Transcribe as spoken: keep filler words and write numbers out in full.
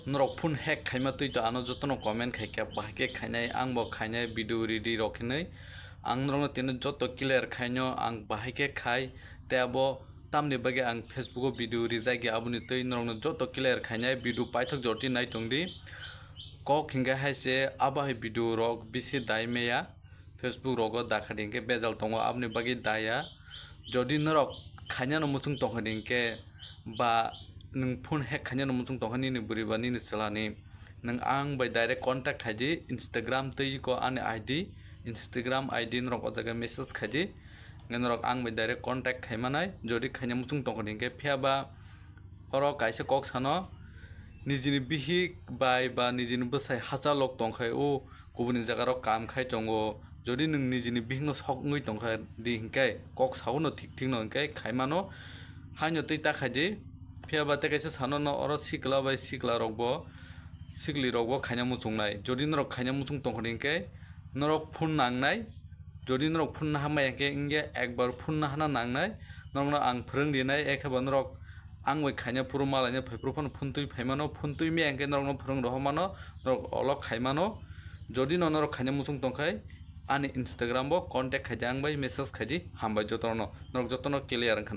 Norok phone hack khaima twi to ano jotono comment khaikha, bahai khe khainai, ang bo khainai video ridi rok hinwi. Ang norokno tini joto clear khaino, ang bahai khe khai, tei abo tamni bagwi ang Facebook o video rijak ya, aboni twi norokno joto clear khainai, video paithak jorti nai tongdi. Kok hinkhe hai se abo hai video rok bisi dai maya. Facebook rogo dakha di hinkhe bejal tongo, aboni bagwi daya. Jodi norok khainano muchung tongkha di hinkhe ba nwng phone hack khainano muchung tongkha nini bwrwi ba nini chwlani, nwng ang bai direct contact khai di, Instagram tei ko ani I D, Instagram I D norok o jaga message khai di, hwnkhe norok ang bai direct contact khai manai. Jodi khaina muchung tongkha di hinkhe phiya ba oro kaisa kok sano, nijini bihik bai ba nijini bwsai hachal lok tongkhai o, kubuni jaga rok kam khai tongo. Jodi nwng nijini bihikno sok wngwi tongkha di hinkhe kok saono thik thikno hinkhe khaimano, haino tei ta khai di. Phiya ba tei kaisa sano no oro sikla bai sikla rok bo, sikli rok bo khaina muchungnai. Jodi norok khaina muchung tongkha di hinkhe norok phone nangnai. Jodi norok phone naha maya hinkhe, hinkhe ekbar phone nahana nangnai. Norokno ang phwrwng rinai, ekhe ba norok ang bai khaina phuru malaina phai phuru phano phone twi phaimano, phone twi maya hinkhe norokno phwrwng rohormano, norok olok khaimano. Jodi no norok khaina muchung tongkhai ani Instagram bo contact khai di, ang bai message khai di, hambai jotono, norok jotono clear wngkha.